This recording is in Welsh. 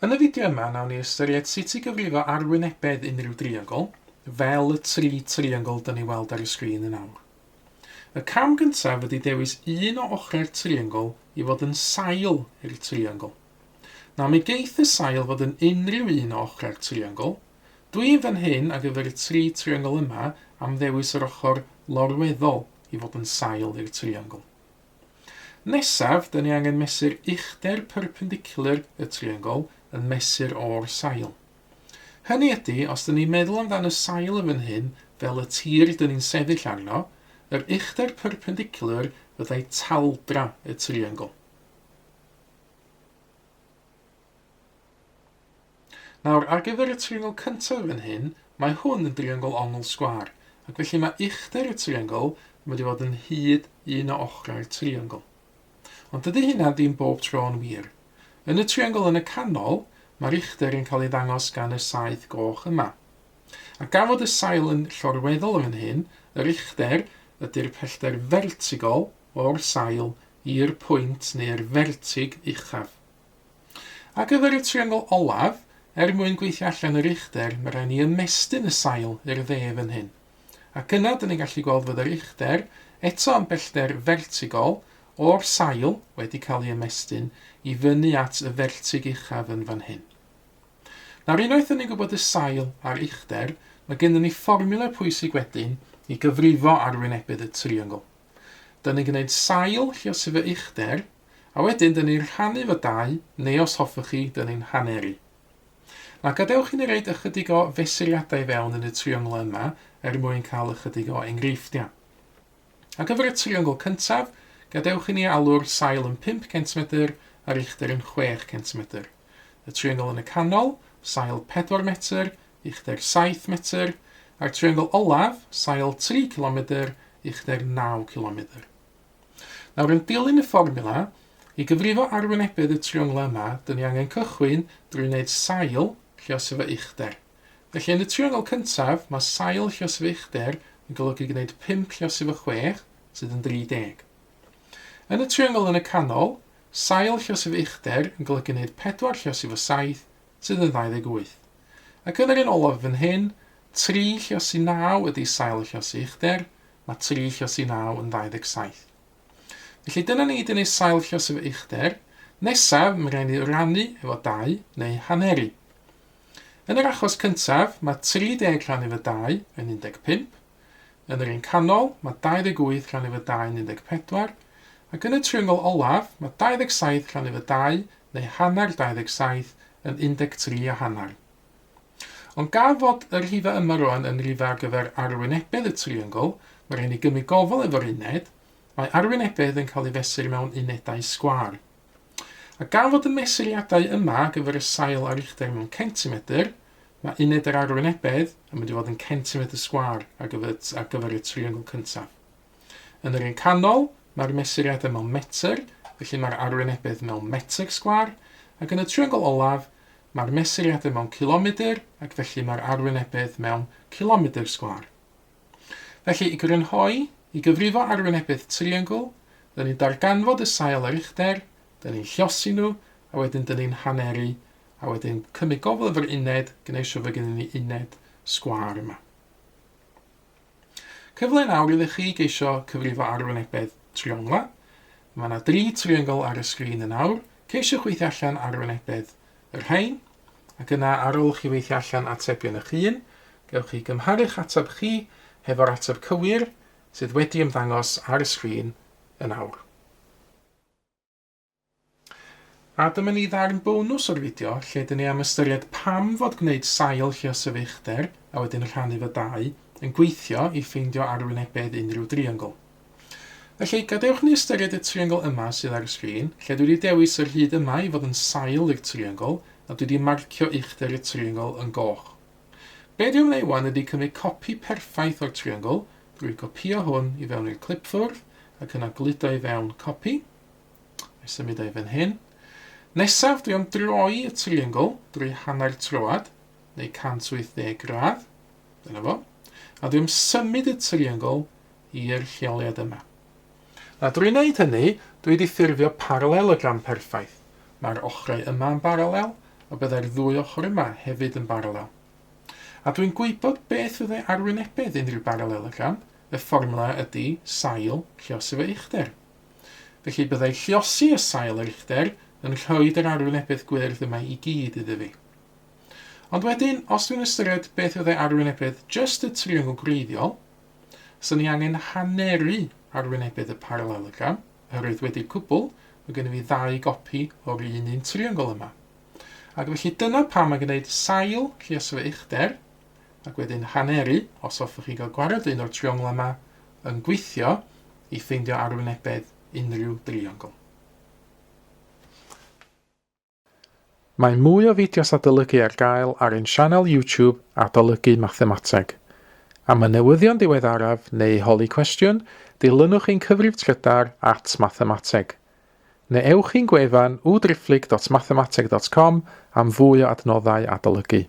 Yn y fideo yma, nawn ni ystyried sut i gyfrifo arwynebedd unrhyw driongl, fel y tri triongl dyn ni weld ar y sgrin yn awr. Y cam gyntaf ydy dewis un o ochrau'r triongl i fod yn sail i'r triongl. Nawr mi geith y sail fod yn unrhyw un o ochrau'r triongl. Dwi yn fan hyn ar gyfer y tri triongl yma am ddewis yr ochr lorweddol i fod yn sail i'r triongl. Nesaf, dyn ni angen mesur uchder perpendicular y triongl yn mesur o'r sail. Hynny ydy, os dyn ni'n meddwl amdan y sail yn fan hyn fel y tir dyn ni'n sefyll arno, yr uchder perpendicular fyddai taldra y triongl. Nawr, ar gyfer y triongl cyntaf fan hyn, mae hwn yn driongl ongl sgwâr, ac felly mae uchder y triongl yn mynd i fod yn hyd un o ochrau'r triongl. Ond dydy hynna ddim bob tro yn wir. Yn y triongl yn y canol, mae'r uchder yn cael ei ddangos gan y saeth goch yma. A gan fod y sail yn llorweddol yn fan hyn, yr uchder ydy'r pellter fertigol o'r sail i'r pwynt neu'r fertig uchaf. Ar gyfer y triongl olaf, er mwyn gweithio allan yr uchder, mae rhaid ni ymestyn y sail i'r dde fan hyn. Ac yna, dyn ni'n gallu gweld fod yr uchder, eto yn bellter fertigol, o'r sail wedi cael ei ymestyn i fyny at y fertig uchaf yn fan hyn. Nawr, unwaith dyn ni'n gwybod y sail a'r uchder, mae gennym ni fformiwla pwysig wedyn i gyfrifo arwynebydd y triongl. Dyn ni'n gwneud sail lluosi fy uchder, A wedyn, dyn ni'n rhannu fo dau, neu os hoffwch chi, dyn ni'n haneru. Nawr, gadewch i ni roid ychydig o fesuriadau i fewn yn y trionglau yma er mwyn cael ychydig o enghreifftiau. Ar gyfer y triongl cyntaf, gadewch i ni alw'r sail yn 5 cm a'r uchder yn 6 cm. Y triongl yn y canol, sail 4 metr, uchder 7 metr, a'r triongl olaf, sail 3 km, uchder 9 km. Nawr, yn dilyn y fformiwla, i gyfrifo arwynebedd y trionglau yma, dyn ni angen cychwyn drwy wneud sail lluosi fo uchder. Felly yn y triongl cyntaf, mae sail lluosi fo uchder yn golygu gwneud 5 lluosi fo 6, sydd yn 30. Yn y triongl yn y canol, sail lluosi fo uchder yn golygu gwneud 4 lluosi fo 7, sydd yn 28. Ac yn yr un olaf fan hyn, 3 lluosi 9 ydy sail lluosi uchder, Mae 3 lluosi 9 yn 27. Felly dyna ni wedi gwneud sail lluosi fy uchder. Nesaf, mae rhaid ni rannu efo 2 neu haneru. Yn yr achos cyntaf, mae 30 rhannu efo 2 yn 15. Yn yr un canol, mae 28 rhannu efo 2 yn 14. Ac yn y triongl olaf, mae 27 rhannu efo 2 neu hanner 27 yn 13 a hanner. Ond gan fod y rhifau yma rwan yn rifau ar gyfer arwynebedd y triongl, mae rhaid ni gymryd gofal efo'r uned, mae arwynebedd yn cael ei fesur mewn unedau sgwâr. A gan fod y mesuriadau yma ar gyfer y sail a'r uchder mewn centimedr, mae uned yr arwynebedd yn mynd i fod yn centimetr sgwâr ar gyfer, ar gyfer y triongl cyntaf. Yn yr un canol, mae'r mesuriadau mewn metr, felly mae'r arwynebedd mewn metr sgwâr, ac yn y triongl olaf, Mae'r mesuriadau mewn cilomedr ac felly mae'r arwynebedd mewn cilomedr sgwâr. Felly, i grynhoi, i gyfrifo arwynebedd triongl, dyn ni'n darganfod y sail a'r uchder, dyn ni'n lliosi nhw, a wedyn dyn ni'n haneru, a wedyn cymryd gofal efo'r uned, gwneud siŵr fod gennym ni uned sgwâr yma. Cyfle nawr iddo chi geisio cyfrifo arwynebedd triongla. Mae yna dri triongl ar y sgrin yn awr. Ceisiwch weithio allan arwynebedd y rhain, ac yna ar ôl chi weithio allan atebion eich hun, gewch chi gymharu'ch ateb chi hefo'r ateb cywir sydd wedi ymddangos ar y sgrin yn awr. A dyma ni ddarn bonws o'r fideo lle dyn ni am ystyried pam fod gwneud sail lluosef uchder a wedyn rhannu fo dau yn gweithio i ffeindio arwynebedd unrhyw driongl. Felly, gadewch ni ystyried y triongl yma sydd ar y sgrin, lle dwi wedi dewis yr hyd yma i fod yn sail i'r triongl, a dwi wedi marcio uchder y triongl yn goch. Be dwi am wneud wan ydy cymryd copi perffaith o'r triongl, drwy gopïo hwn i fewn i'r clipfwrdd, ac yna gludo i fewn copi. Mae symud o'i fan hyn. Nesaf, dwi am droi y triongl drwy hanner troad, neu 180 gradd. Dyna fo. A dwi am symud y triongl i'r lleoliad yma. Na, drwy wneud hynny, dwi wedi ffurfio paralelogram perffaith. Mae'r ochrau yma yn baralel, a byddai'r ddwy ochr yma hefyd yn baralel. A dwi'n gwybod beth fyddai arwynebedd unrhyw baralelogram, y fformwla ydy sail lluosi fo uchder. Felly byddai lluosi y sail a'r uchder yn rhoid yr arwynebedd gwyrdd yma i gyd iddo fi. Ond wedyn, os dwi'n ystyried beth fyddai arwynebedd jyst y triongl gwreiddiol, 'swn i angen haneru arwynebedd y paralelogram, oherwydd wedi'r cwbl, mae gennym fi ddau gopi o'r un un triongl yma. Ac felly dyna pam mae gwneud sail lluosi fo uchder, ac wedyn haneru, os hoffech chi gael gwared un o'r trionglau yma, yn gweithio i ffeindio arwynebedd unrhyw driongl. Mae mwy o fideos adolygu ar gael ar ein sianel YouTube Adolygu Mathemateg. Am y newyddion diweddaraf neu holi cwestiwn, dilynwch ein cyfrif trydar at mathemateg. Neu ewch i'n gwefan www.mathemateg.com am fwy o adnoddau adolygu.